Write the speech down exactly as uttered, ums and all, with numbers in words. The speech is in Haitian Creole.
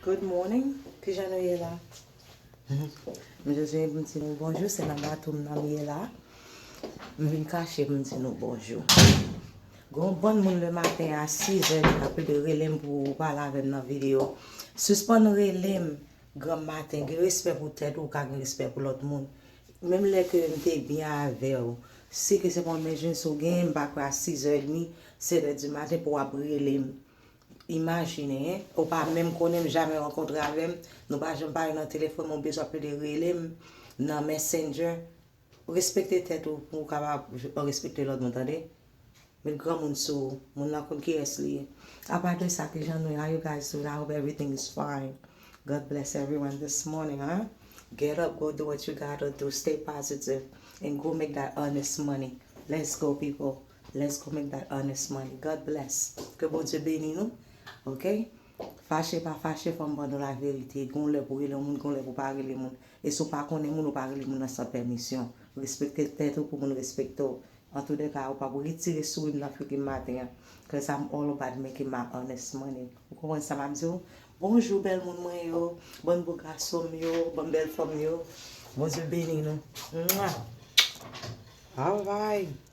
Good morning. Kijan nou ye la? M jis vin pou m di nou bonjou, se nan bato m nan m ye la. M vin kache pou m di nou bonjou. Gon bann moun le maten a sizè, yo ap rele m pou pale avè m nan videyo. Sispann rele m granm maten, gen respè pou tèt ou, ou ka gen respè pou lòt moun. Menm lè ke m te byen avè w, si ke se pa yon emèjans ou genyen, m pa kwè a sizè edmi, sèt è di maten pou w ap rele m. Imajine, en, ou pa menm konnen m, jamè rankontre avè m, nou pa janm pale nan telefòn, men w bezwen ap rele m nan Messenger. Respekte tèt ou pou w kapab respekte lòt moun, tande? Met granmoun sou ou, moun nan konn kiyès li ye. Apa de sa, kijan nou ye? How you guys doing? I hope everything is fine. God bless everyone this morning, huh? Get up, go do what you gotta do, stay positive, and go make that honest money. Let's go, people. Let's go make that honest money. God bless. Ke Bondye beni nou. Ok? Fache pa fache, fò m ban nou laverite. Gon lè pou rele moun, gon lè pou pa rele moun. E si w pa konnen moun, ou pa rele moun nan san pèmisyon. Respekte tèt ou pou moun respekte w. Antouka, ou p ap retire souri m nan figi m maten an. Cause I'm all about making my honest money. Ou konprann sa m ap di w? Bonjou bèl moun mwen yo, bann bo gason m yo, bann bèl fanm yo. Bondye beni nou. Mwa. Alright.